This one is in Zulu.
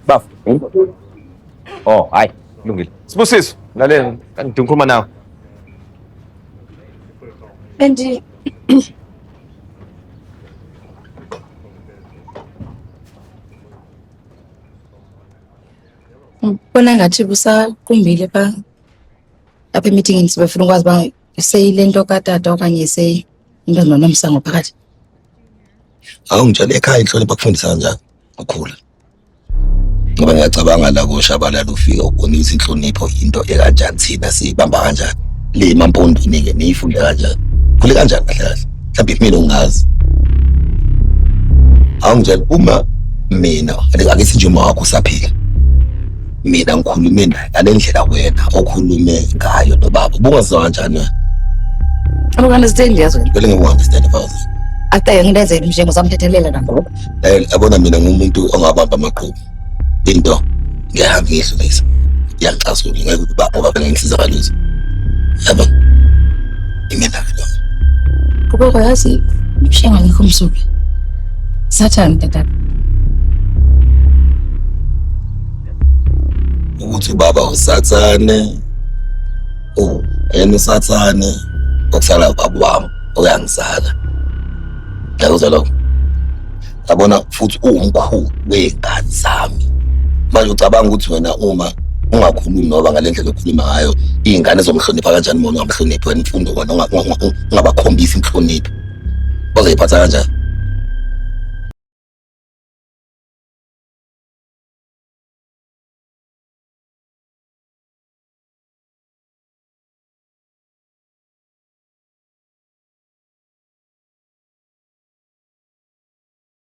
Bafo. Oh, hayi, kulungile. Sibusiso, lalela, ngidinga ukukhuluma nawe. Bendi Bona ngathi busaqumbile pha apha emeetingini sibefuna ukwazi uba iseyile nto katata okanye iseyinto nonomsango phakathi. Awungitshela ekhaya inhlonipho akufundisa kanjani ukhula. Ngoba ngiyacabanga la koShabalala ufika ubonisa inhlonipho into ekanjani thina siyibamba kanjani. Le mampondweni-ke niyifunde kanjani. Khule kanjani kahle kahle. Mhlawumbe mina ungazi. Awungitshela uma mina ake sithi nje uma wakho usaphila. Mina ngikhulume naye ngale ndlela wena okhulume ngayo nobaba. Ubungazizwa kanjani wena? Awuku-understand yazi wena. Vele ngeke u-understand mfazi. After ngilenze nje ngizamthethelela nangoku. Yabona mina ngumuntu ongabamba amaqhubu. Into ngiyahamba ngiyidlulisa. Iyangicasula ngeke ukuba ngoba phela ngisiza kalutho. Yabo. Imina ke lo. Qhubeka yazi umshenga ngikho msuku. Sathane tata. Ukuthi ubaba usathane. Oh, yena usathane okusala ubaba wami uyangizala. Yakuzwa lokho? Yabona futhi uwumkhulu wey'ngane zami. Manje ucabanga ukuthi wena uma ungakhulumi noba ngale ndlela okhuluma ngayo iy'ngane zomhlonipha kanjani uma ungamhloniphi wena imfundo wena ungabakhombisi inhlonipho bazoyiphatha kanjani?